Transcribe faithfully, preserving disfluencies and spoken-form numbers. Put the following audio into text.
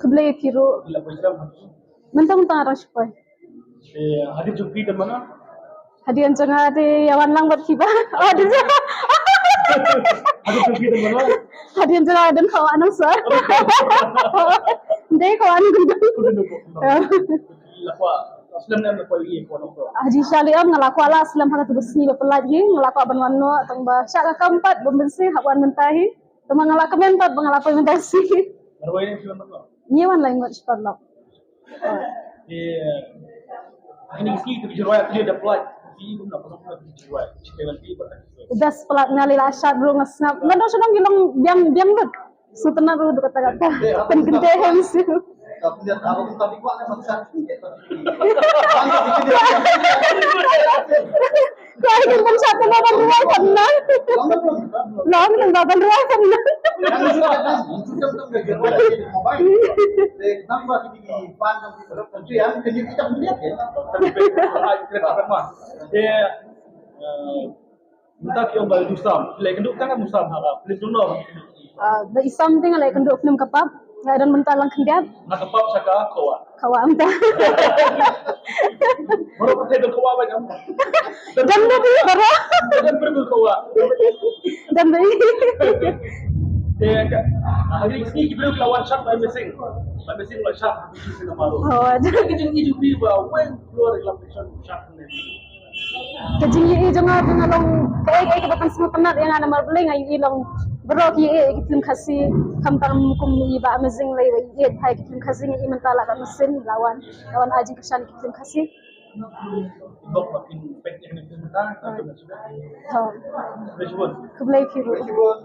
Khublei phi ruh. Mynta mynta ngan rang sha poi. Hadien jong phi don mano? Hadien jong nga te ïa wan lang bad phi ba. Oh, hadien jong nga don khawa nang sa. Dei khawa nang kundang. Haji Shah Leong, nga la kwah la slem ha katu ka sngi ba pynlait hi, nga la kwah ban wan noh tang ba shah ka kam pat ba mynsiem hap wan mynta hi. Tang ba nga la kmen pat ba nga la poi mynta hi. Ngi wan lai ngot shi paralok. Best plat nga lei la shat ruh nga sngap. Nga dang shu dang ki long biang biang lut. Sngewtynnat ruh dei kata kata. Pynkynteh hem shu. Kwah kin pynshad tang ba ban rwai khamnang. Long tang ba ban rwai khamnang. Mynta ki ong ba i Sam, leh kynduh ka Sam ha ka film jong no. Ah, ba i Sam te nga leh kynduh film Ka Pap, nga don mynta lang khyndiat. Na Ka Pap sha ka Khawa. Khawa mynta. Baroh pyrthei don Khawa ba kam. Don ba bi baroh. Don ba bi Khawa. Don ba bi. Te ka, ah, hari ni ki briew ki la wan shad ba missing. Ba missing ba shad. Oh, ada. Ki jingïohi ba wen keluar dalam mission shad. Ka jingïohi jong nga, jong nga long kaei kaei kaba pynsngewtynnat ïa nga namar balei nga ïohi long baroh ki ïohi ki film Khasi, khamtam kum i Bah Amazing lei ba ïohi ha ki film Khasi, nga ïohi mynta la ka mynsiem la wan, la wan ai jingkyrshan ki film Khasi. Khublei phi ruh.